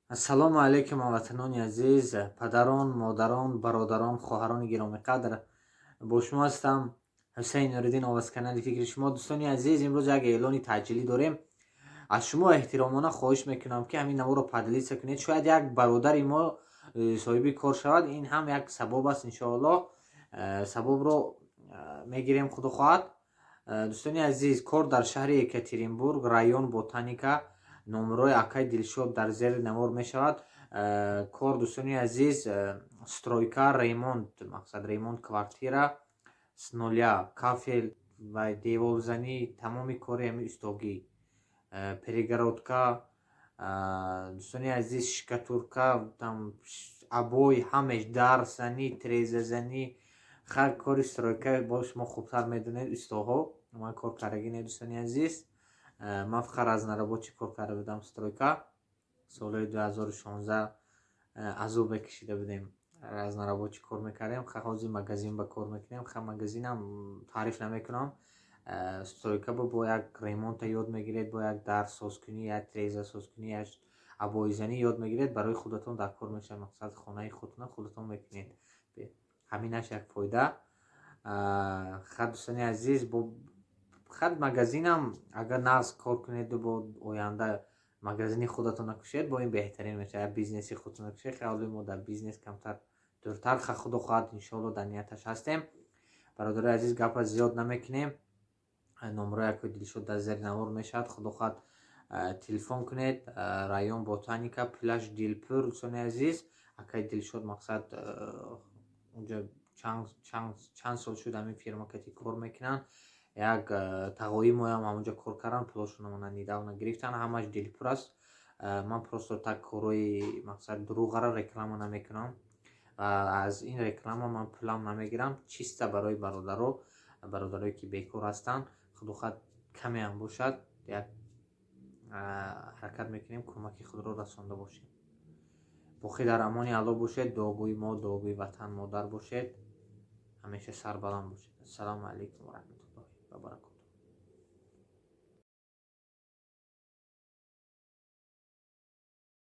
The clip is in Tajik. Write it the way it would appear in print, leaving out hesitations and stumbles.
Ассалому алайкум, ҳамватанони азиз, падарон, модарон, бародарон, хоҳарони гиромиқадр. Бо шумо ҳастам Ҳусейн Нуриддин, овоз канали фикри шумо. Дӯстони азиз, имрӯз як эълони таъҷилӣ дорем. Аз шумо эҳтиромона хоҳиш мекунам, ки ҳамин наворро поделиться кунед. Шояд як бародари мо соҳиби кор шавад. Ин ҳам як савоб аст, иншоаллоҳ. Савобро мегирем, худо хоҳад. Дӯстони азиз, кор дар шаҳри Екатеринбург, район Ботаника. Номерои акай Дилшод дар зери навор мешавад. Кор, дӯстони азиз, стройка, ремонт, мақсад ремонт квартира с нуля, кафел ва деворзанӣ, тамоми кори ҳами устогӣ, перегородка, дӯстони азиз, штукатурка, там обои, ҳамеш, дарзанӣ, тирезазанӣ. Ҳар кори стройка бо шумо хубтар медонед, устоҳо. Ман кор кардагӣ не, дӯстони азиз. Ман фақат разнорабочий кор карда будам стройка. Солҳои 2016 азобе кашида будем, разнорабочий кор мекардем. Ха, ҳозир магазин ба кор мекунем. Ха, магазинам таъриф намекунам. Стройка бо як ремонта ёд мегиред, бо як дар созкунӣ, як тиреза созкунӣ, як обоизанӣ ёд мегиред, барои худатон дар кор мешавад. Мақсад, хонаи худтона худатон мекунед, ҳаминаш як фоида. Ха, дӯстони азиз, бо хат магазинам агар нағз кор кунеду бо оянда магазини худатон накушед, бо ин беҳтарин мешавад. Бизнеси худтон накушед. Хаёли мо дар бизнес камтар дуртар. Ха, худо хоҳад, иншоалло, дар нияташ ҳастем. Бародарои азиз, гапа зиёд намекунем. Номерои акои Дилшод дар зери навор мешавад. Худо хоҳад, телефон кунед. Район Ботаника, пляж Дилпур. Дӯстони азиз, акаи Дилшод, мақсад, унҷа чанд сол шуд ҳамин фирма кати кор мекунанд. Як тағои моям ҳамонҷо кор кардан, пулошонро мана недавно гирифтан. Ҳамаш дилпур аст. Ман просто так корҳои, мақсад, дурӯғаро реклама намекунам ва аз ин реклама ман пулам намегирам. Чисто барои бародаро, бародарое ки бекор ҳастанд, худо хоҳад, камеам бошад, як ҳаракат мекунем, кӯмаки худро расонда бошем. Боқӣ дар амони Аллоҳ бошед. Дуогӯи мо, дуогӯи ватан модар бошед. Ҳамеша сарбаланд бошед. Ассалому алайкум ва раҳматуллоҳи ва баракоту.